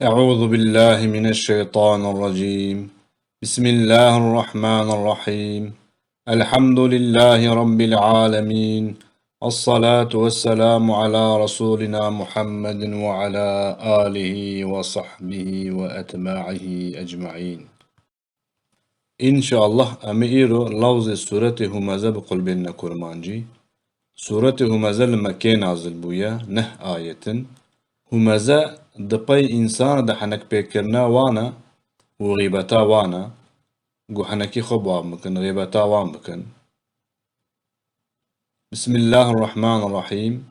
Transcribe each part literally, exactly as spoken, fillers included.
أعوذ بالله من الشيطان الرجيم. بسم الله الرحمن الرحيم. الحمد لله رب العالمين. الصلاة والسلام على رسولنا محمد وعلى آله وصحبه وأتباعه أجمعين. Înşeallah, em ê îro lewzê Sûretê Humeze biqulbênine kurmancî. Sûretê Humeze li Mekkeyê nazil bûye, neh ayet in. Humeze di pey însan de henekpêkirina wan e û xîbeta wan e, ku henekî xwe bi wan bikin, xîbeta wan bikin. Bismillahirrahmanirrahîm.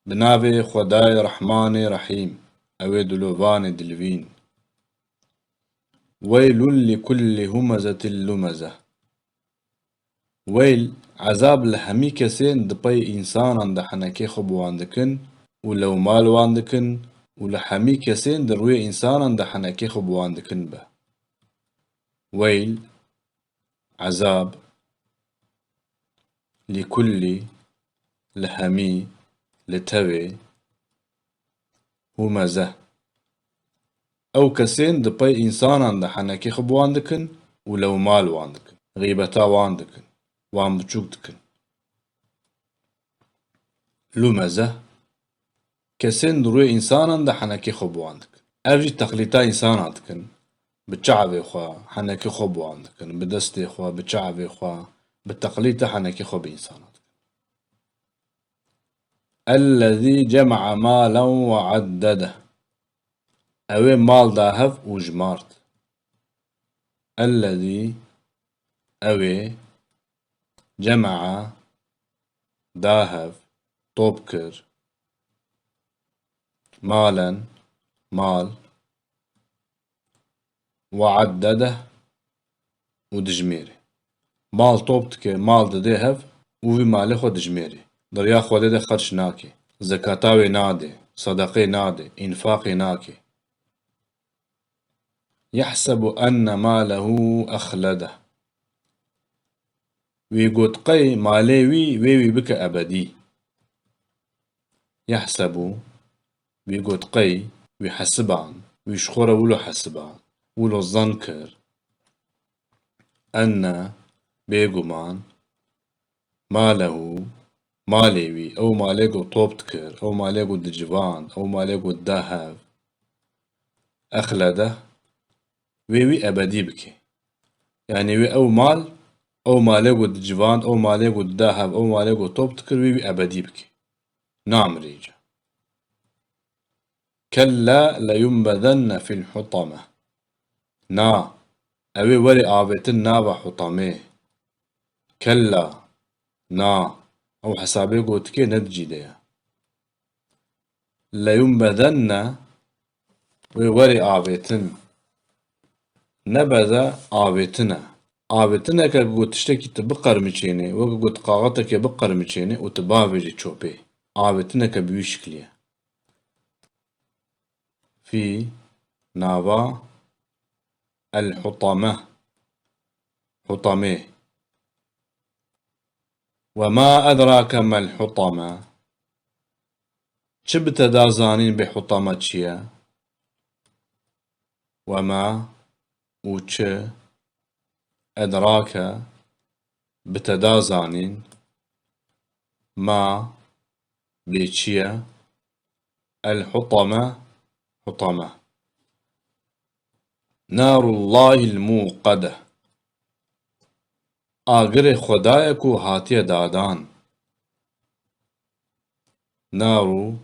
Bi navê Xwedayê Rehmanê Rehîm. Ew ê dilovanê dilvîn. Weylun li kulli humezetil lumeze. Weyl, ezab li hemî kesên di pey însanan de henekê xwe bi wan dikin û lewmal wan dikin û li hemî kesên di rûyê însanan de henekê xwe bi wan dikin be. Weyl, ezab, li kullî, li hemî, li tevê, humeze. Ew kesên di pey însanan de henekê xwe bi wan dikin û lewmal wan dikin, xîbeta wan dikin, wan biçûk dikin. Lumeze, kesên di rûyê însanan de henekê xwe bi wan dikin. Ev jî teqlîta însana dikin. Bi çavê xwe henekê xwe bi wan dikin. Bi destê xwe, bi çavê xwe, bi teqlîta henekê xwe bi însana dikin. Ellezî cema'a malen ve addedeh. Ew ê mal da hev û jimart. Ellezî, ew ê, cema'a, da hev, top kir, malen, mal, ve addedeh, û dijmêrê. Mal top dike, mal dide hev û vî malê xwe dijmêrê. Di riya Xwedê de xerç nake. Zekata wê nade, sedeqê nade, înfaqê nake. Yehsebu enne malehu exledeh. Wî got qey malê wî wê wî bike ebedî. Yehsebu, wî got qey, wî hesiban, wî ji xwe re wilo hesiban, wilo zan kir. Enne, bêguman, malehu, malê wî, ew malê ku top dikir, ew malê ku dicivand, ew malê ku dida hev, exledeh, wê wî ebedî bike. Yanî wê ew mal, ew malê ku dicivand, ew malê ku dida hev, ew malê ku top dikir, wê wî ebedî bike. Namirê îca. Kella leyunbezenne fil hutame. Na, ew ê werê avêtin nava hutamê. Kella, na, ew hesabê gotikê ne di cî de ye. Leyunbezenne, wê werê avêtin. Nebeze avêtin e. Avêtineke ku tiştekî tu biqermiçênê, weke ku tu qaxetekê biqermiçênê û tu bavêjî çopê. Avêtineke bi wî şiklî ye. Fî, nava, el hutame. Hutamê. Ve ma edrake mel hutame. Çi bi te da zanîn bê hutame çi ye? Ve ma û çi, edrake, bi te da zanîn, ma, bê çi ye, el hutame, hutame. Narullahil muqede. Agirê Xwedayê ku hatiye dadan. Naru,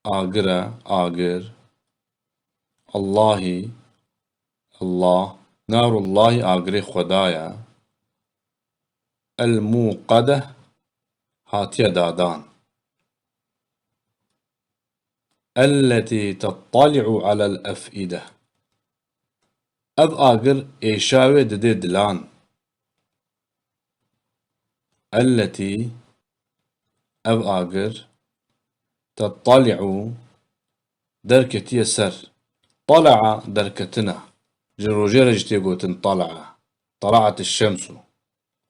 agir e, agir. Allahî, Allah. Narullahî, agirê Xwedayê. El muqede, hatiye dadan. Elletî tettali'u alel ef'ide. Ev agir êşa wê didê dilan. Elletî, ev agir, tettali'u, derketiye ser. Tala'a derketina. Ji rojê re jî tê gotin tala'a. Tala'et şemsu.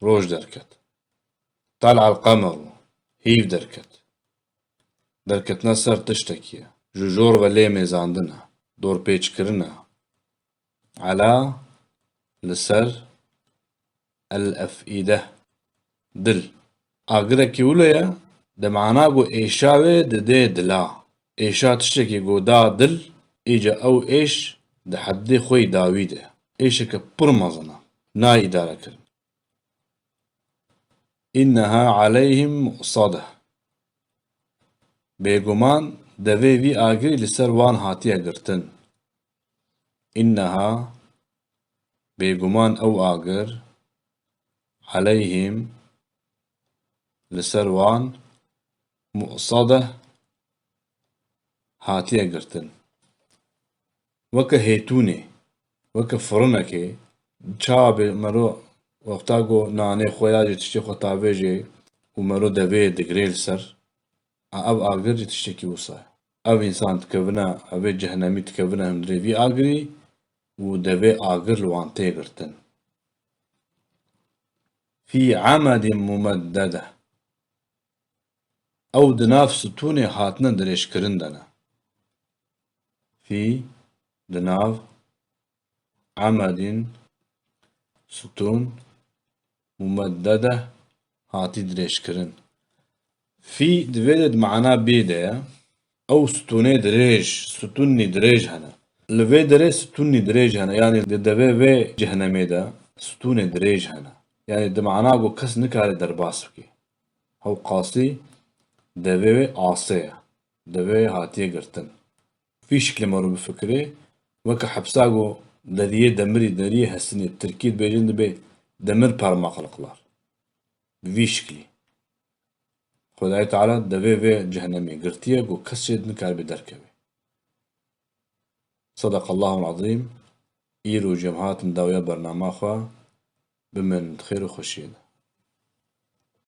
Roj derket. Tala'el qemeru. Hîv derket. Derketina ser tiştekî ye. ji jor ve lê mêzandin e, dorpêçkirin e. Ala, li ser, el-ef'îde, dil. Agirekî wilo ye, di mana ku êşa wê didê dila. Êşa tiştekî ku da dil, îca ew êş di heddê xwe yî dawî de. Êşeke pir mezin e, nayê îdarekirin. Înneha aleyhim mu'sade. Bêguman devê vî agirî li ser wan hatiye girtin. Înneha, bêguman ew agir, aleyhim, li ser wan, mu'sade, hatiye girtin. Weke hêtûnê, weke firinekê, çawa bê mero wexta ku nanê xwe ya jî tiştê xwe tavêjê û mero devê digirê li ser, a ev agir jî tiştekî wisa ye. Ev însan dikevine, evê cehenemî dikevine hundirê vî agirî û devê agir li wan tê girtin. Fî emedin mumeddede. Ew di nav stûnê hatine dirêjkirin de ne. Fî, di nav, emedin, stûn, mumeddede, hatî dirêjkirin. Fî di vê de di mana bê de ye. Ew stûnê dirêj, stûnî dirêj hene. Li vê derê stûnî dirêj hene. Yanî di devê vê cehenemê de stûnê dirêj hene. Yanî di mana ku kes nikare derbas bike. Hewqasî devê wê asê ye. Devê wê hatiye girtin. Vî şiklê mero bifikirê, weke hepsa ku deriyê demirî, deriyê hesinê, tirkî dibêjin dibê demir parmaklıklar. Bi vî şiklî. Xwedayê Teala devê vê cehenemê girtiye ku kes jê nikaribe derkeve. Sadaqallahul azîm. Îro jî em hatin dawiya bernama xwe. Bimînin di xêr û xweşiyê de.